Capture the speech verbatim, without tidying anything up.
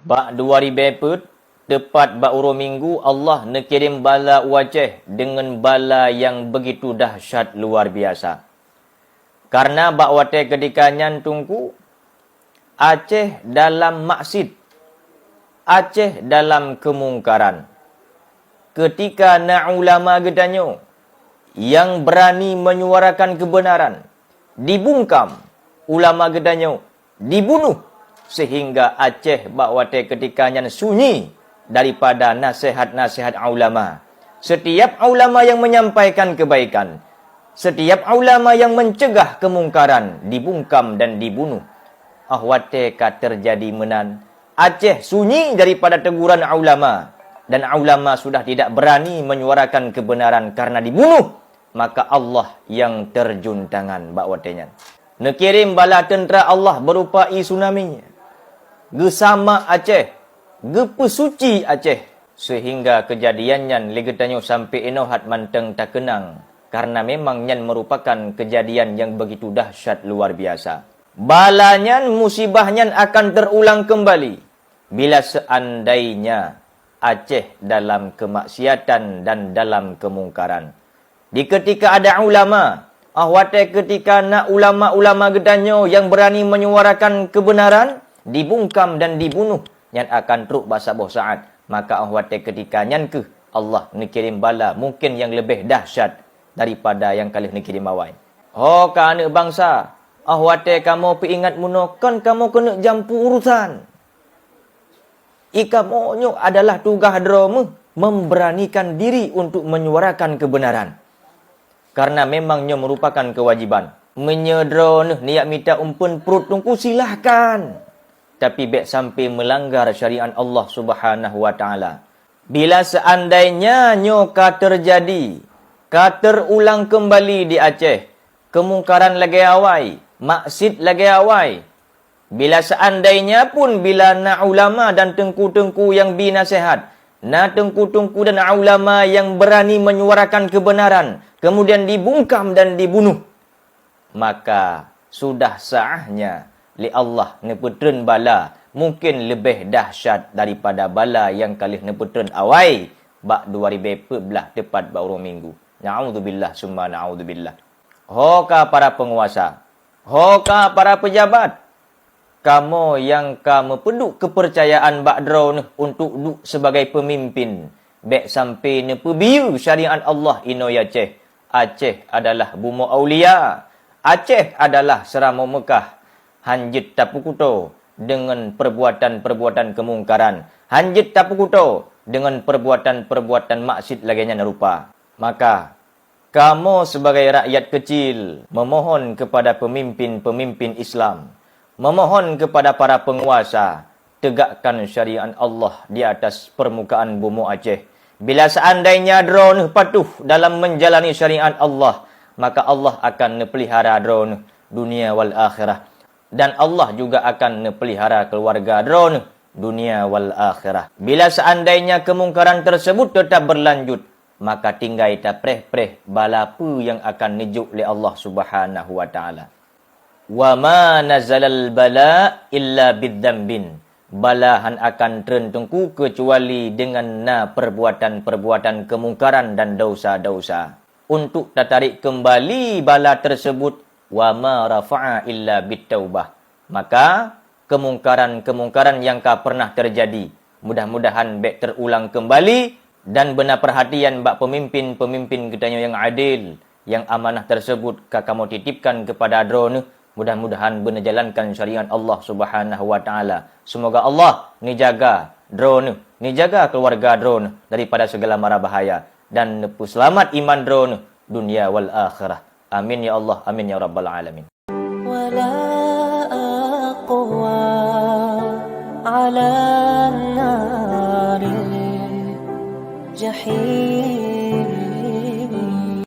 Bak dua ribée peuet, teupat bak uroe Minggu, Allah neukirém bala u Aceh deungon bala nyang beugitu dahsyat luar biasa. Kareuna bak watée keutika nyan Teungku, Aceh dalam maksiet, Aceh dalam keumungkaran. Keutika na ulama geutanyoe nyang beurani menyuarakan keubeunaran, dibungkam, ulama geutanyoe dibunuh, seuhingga Aceh bak watée keutika nyan sunyi daripada naseuhat-naseuhat ulama. Setiap ulama nyang menyampaikan keubaikan, setiap ulama nyang meuncegah keumungkaran dibungkam dan dibunuh. Óh watée ka teujadi meunan, Aceh sunyi daripada teguran ulama, dan ulama sudah tidak berani menyuarakan keubeunaran kareuna dibunuh, maka Allah nyang teurjun tangan bak watée nyan. Neukirém bala teuntra Allah beurupa ie tsunami, geusamak Aceh, geupeusuci Aceh, seuhingga keujadian nyan lé geutanyoe sampoe inoe that mantong takeunang, kareuna memang nyan meurupakan keujadian nyang beugitu dahsyat luar biasa. Bala nyan, musibah nyan akan teurulang keumbali bila seuandainya Aceh dalam keumaksiatan dan dalam keumungkaran. Di keutika ada ulama, óh watée keutika na ulama-ulama geutanyoe nyang beurani menyuarakan keubeunaran, dibungkam dan dibunuh, nyan akan trok bak saboh saát. Maka óh watée keutika nyan kheueh Allah neukirém bala mungken nyang leubeh dahsyat daripada nyang ka lheueh neukirém awai. Ho ka aneuëk bansa, óh watée kamoe peuingat meunoe kon kamoe keuneuk jampu urosan. Ikamoe nyoe adalah tugaih droe meuh memberanikan diri untuk menyuarakan keubeunaran. Kareuna memang nyoe meurupakan keuwajiban. Meunyoe droeneuh neujak mita umpeuen pruet Teungku, silahkan. Tapi bék sampoe meulanggar syariat Allah Subhanahu wa Taala. Bila seuandainya nyoe ka teujadi, ka teurulang keumbali di Aceh, keumungkaran lagée awai, maksiet lagée awai, bila seuandainya pun bila na ulama dan teungku-teungku nyang bi naseuhat, na teungku-teungku dan ulama nyang beurani menyuarakan keubeunaran, keumudian dibungkam dan dibunuh, maka sudah saatnya lé Allah neupeutreun bala mungken leubeh dahsyat daripada bala nyang ka lheueh neupeutreun awai bak dua ribée peuet blaih teupat bak uroe Minggu. Na'udzubillah summa na'udzubillah. Ho ka para peunguasa, ho ka para peujabat, kamoe nyang ka meupeuduek keupeurcayaan bak droeneuh untuk duek sibagai peumimpin, bék sampoe neupeubiyeu syariat Allah inoe Aceh. Aceh adalah bumoe aulia, Aceh adalah seuramoe Meukah. Hán jeuet tapeukuto deungon peurbuatan-peurbuatan keumungkaran, hán jeuet tapeukuto deungon peurbuatan-peurbuatan maksiet lagée nyan rupa. Maka, kamoe sibagai rakyat keucil meumohon keupada peumimpin-peumimpin Islam, meumohon keupada para peunguasa, teugakkan syariat Allah di atas peurmukaan bumoe Aceh. Bila seuandainya droeneuh patuh dalam meujalani syariat Allah, maka Allah akan neupeulihara droeneuh dunia wal akhirah. Dan Allah juga akan neupeulihara keuluwarga droeneuh dunia wal akhirah. Bila seuandainya keumungkaran teuseubut teutab beulanjut, maka tinggai tapreh-preh bala peue nyang akan neujok lé Allah Subhanahu wa Taala. "Wa ma nazalal bala illa bidzambin." Bala hán akan treun Teungku keucuali deungon na peurbuatan-peurbuatan keumungkaran dan desya-desya. Untuk tatarék keumbali bala teuseubut, "Wa ma rafa'a illa bitaubah." Maka, keumungkaran-keumungkaran nyang ka peureunah teujadi, mudah-mudahan bék teurulang keumbali dan beuna peurhatian bak peumimpin-peumimpin geutanyoe nyang adé, nyang amanah teuseubut ka kamoe titipkan keupada droeneuh, mudah-mudahan beuneujalankan syariat Allah Subhanahu wa Taala. Seumoga Allah neujaga droeneuh, neujaga keuluwarga droeneuh daripada sigala mara bahaya, dan neupeuseulamat iman droeneuh dunia wal akhirah. Amin ya Allah, amin ya rabbal alamin. ولا أقوى على نار الجحيم.